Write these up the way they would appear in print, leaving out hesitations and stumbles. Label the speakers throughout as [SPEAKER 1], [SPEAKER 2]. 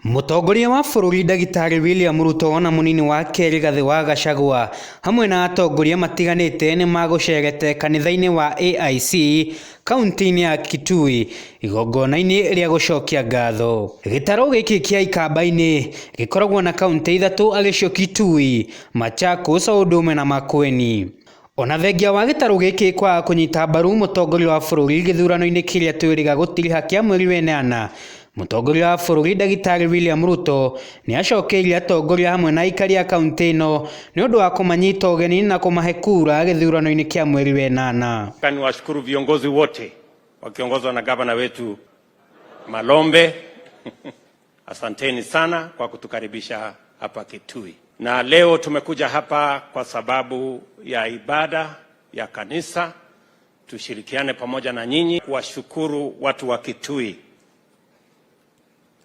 [SPEAKER 1] Mũtongoria wa bũrũri ndagĩtarĩ William Ruto na mũnini wake Rigathĩ wa Gachagua hamwe na atongoria matiganĩte nĩ magũcerete kanitha-inĩ wa AIC kaunti-inĩ ya Kitui igongona-inĩ rĩa gũcokia ngatho. Gĩtarũ gĩkĩ kĩa Ikamba-inĩ gĩkoragwo na kaunti ithatũ arĩcio Kitui, Machakos o ũndũ ũmwe na Makueni. Ona thengia wa gĩtarũ gĩkĩ kwaga kũnyita mbaru mũtongoria wa bũrũri gĩthurano-inĩ kĩrĩa twĩrĩga gũtiriha kĩa mweri wenana, mũtongoria wa bũrũri ndagĩtarĩ William Ruto nĩ acokeirie atongoria hamwe na aikari a kaunti ĩno nĩ ũndũ wa kũmanyita ũgeni na kũmahe kura gĩthurano-inĩ kĩa mweri wenana.
[SPEAKER 2] Niwashukuru viongozi wote wakiongozwa na gavana wetu Malombe. Asanteni sana kwa kutukaribisha hapa Kitui. Na leo tumekuja hapa kwa sababu ya ibada ya kanisa, tushirikiane pamoja na nyinyi kuwashukuru watu wa Kitui.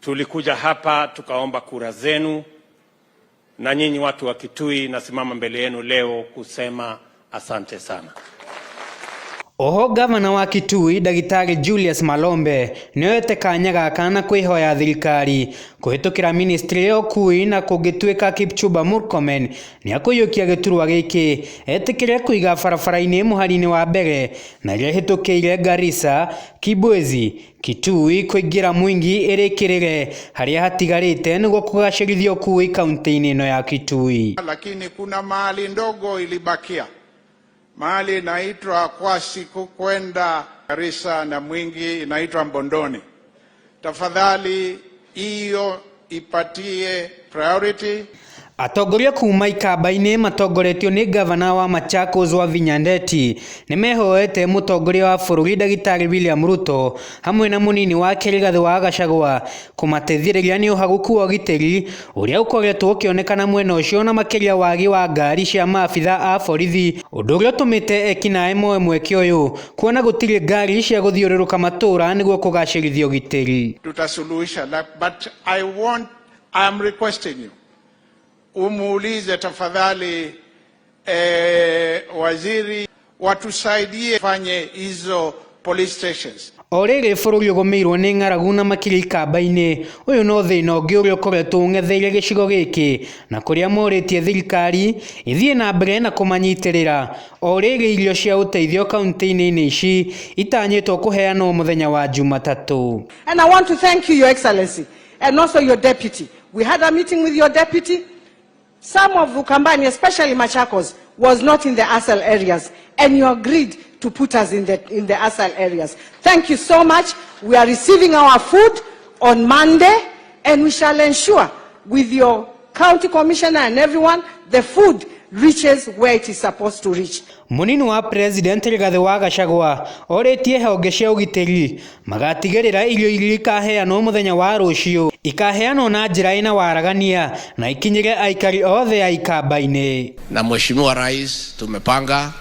[SPEAKER 2] Tulikuja hapa tukaomba kura zenu, na nyinyi watu wa Kitui, nasimama mbele yenu leo kusema asante sana.
[SPEAKER 1] Oho gavana wa Kitui ndagĩtarĩ Julius Malombe nĩoete kanya gaka na kwĩhoya thirikari kũhĩtũkĩra ministry ya ũkui na kũngĩtuĩka Kipchumba Murkomen nĩakũiyũkia gĩturwa gĩkĩ etĩkĩre kũiga barabara-inĩ mũhari-inĩ wa mbere na ĩrĩa ĩhĩtũkĩire Garissa, Kibwezi, Kitui kũingĩra Mwingi ĩrĩkĩrĩre harĩa hatigarĩte nĩguo kũgacĩrithia ũkui kaunti-inĩ ĩno ya Kitui.
[SPEAKER 3] Lakini kuna mahali ndogo ilibakia, mahali inaitwa Kwasiku kwenda Garissa na Mwingi, inaitwa Mbondoni. Tafadhali hiyo ipatie priority.
[SPEAKER 1] Atongoria kuma Ikamba-inĩ matongoretio nĩ ngavana wa Machakos Wavinya Ndeti nĩmehoete mũtongoria wa bũrũri ndagĩtarĩ William Ruto hamwe na mũnini wake Rigathĩ wa Gachagua kũmateithĩrĩria nĩ ũhagũku wa ũgitĩri ũrĩa ũkoretwo ũkĩonekana mwena ũcio na makĩria wagi wa ngari cia maabitha a borithi ũndũ ũrĩa ũtũmĩte ekinaĩ moe mweke ũyũ kuona gũtirĩ ngari cia gũthiũrũrũka matũũra nĩguo kũgacĩrithia ũgitĩri.
[SPEAKER 3] Tutasuluhisha, but I am requesting you umuulize tafadhali, waziri watusaidie fanye hizo police stations.
[SPEAKER 1] O rĩrĩ bũrũri ũgũmĩirwo nĩ ng'aragu na makĩria Ikamba-inĩ, ũyũ no thĩna ũngĩ ũrĩa ũkoretwo ũng'etheire gĩcigo gĩkĩ na kũrĩa morĩtie thirikari ĩthiĩ na mbere na kũmanyitĩrĩra. O rĩrĩ irio cia ũteithio kaunti-inĩ ici itanyĩtwo kũheanwo mũthenya wa Jumatatũ.
[SPEAKER 4] And I want to thank you, Your Excellency, and also your deputy. We had a meeting with your deputy. Some of Ukambani, especially Machakos, was not in the ASAL areas, and you agreed to put us in the ASAL areas. Thank you so much. We are receiving our food on Monday, and we shall ensure with your county commissioner and everyone, the food reaches where it is supposed to reach.
[SPEAKER 1] Mũnini wa President Rigathĩ wa Gachagua orĩtie honge cia ũgitĩri magatigĩrĩra irio iria ikaheanwo mũthenya wa rũciũ ikaheanwo na njĩra ĩna waragania na ikinyĩre aikari othe a Ikamba-inĩ.
[SPEAKER 5] Na Mheshimiwa Rais, tumepanga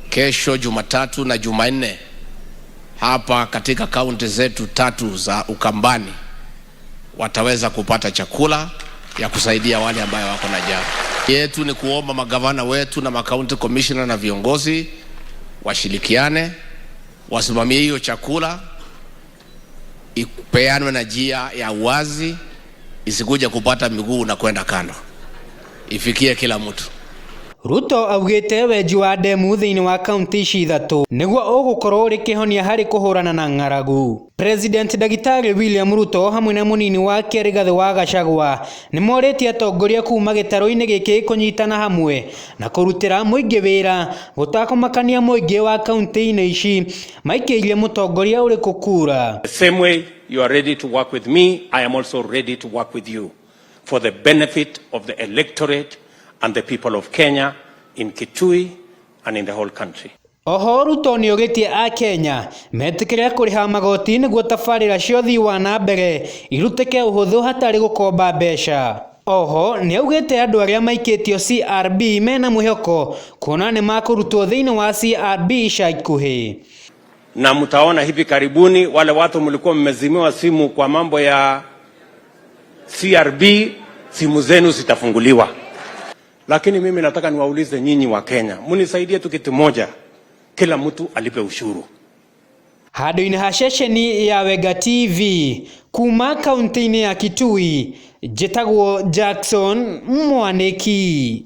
[SPEAKER 5] kesho Jumatatu na Jumanne hapa katika kaunti zetu tatu za Ukambani wataweza kupata chakula ya kusaidia wale ambayo wako na njaa. Yetu ni kuomba magavana wetu na macounty commissioner na viongozi washirikiane, wasimamie hiyo chakula ipeanwe na njia ya uwazi, isikuja kupata miguu na kwenda kando, ifikie kila mtu.
[SPEAKER 1] Ruto augĩte wenji wa ndemu thĩinĩ wa kaunti ici ithatũ nĩguo ũgũkorwo ũrĩ kĩhonia harĩ kũhũrana na ng'aragu. President Ndagĩtarĩ William Ruto hamwe na mũnini wake Rigathĩ wa Gachagua nĩ morĩtie atongoria kuma gĩtarũ-inĩ gĩkĩ kũnyitana hamwe na kũrutĩra mũingĩ wĩra gũtakũmakania mũingĩ wa kaunti-inĩ ici maikĩirie mũtongoria ũrĩkũ kura.
[SPEAKER 2] The same way you are ready to work with me, I am also ready to work with you for the benefit of the electorate and the people of Kenya in Kitui and in the whole country.
[SPEAKER 1] Oho Ruto nĩ orĩtie akenya metĩkĩre kũrĩha magoti nĩguo tabarĩra cia ũthii wa na mbere irutĩke ũhũthũ hatarĩ gũkomba mbeca. Oho nĩ augĩte andũ arĩa maikĩtio CRB mena mwĩhoko kuona nĩ makũrutwo thĩinĩ wa CRB ica ikuhĩ.
[SPEAKER 2] Na mtaona hivi karibuni wale watu mlikuwa mmezimiwa simu kwa mambo ya CRB, simu zenu zitafunguliwa. Lakini mimi nataka niwaulize nyinyi Wakenya, mnisaidie tu kitu moja, kila mtu alipe ushuru.
[SPEAKER 1] Handũ-inĩ ha ceceni ya Wenga TV Kuma kaunti-inĩ ya Kitui, njĩtagwo Jackson Mwaniki.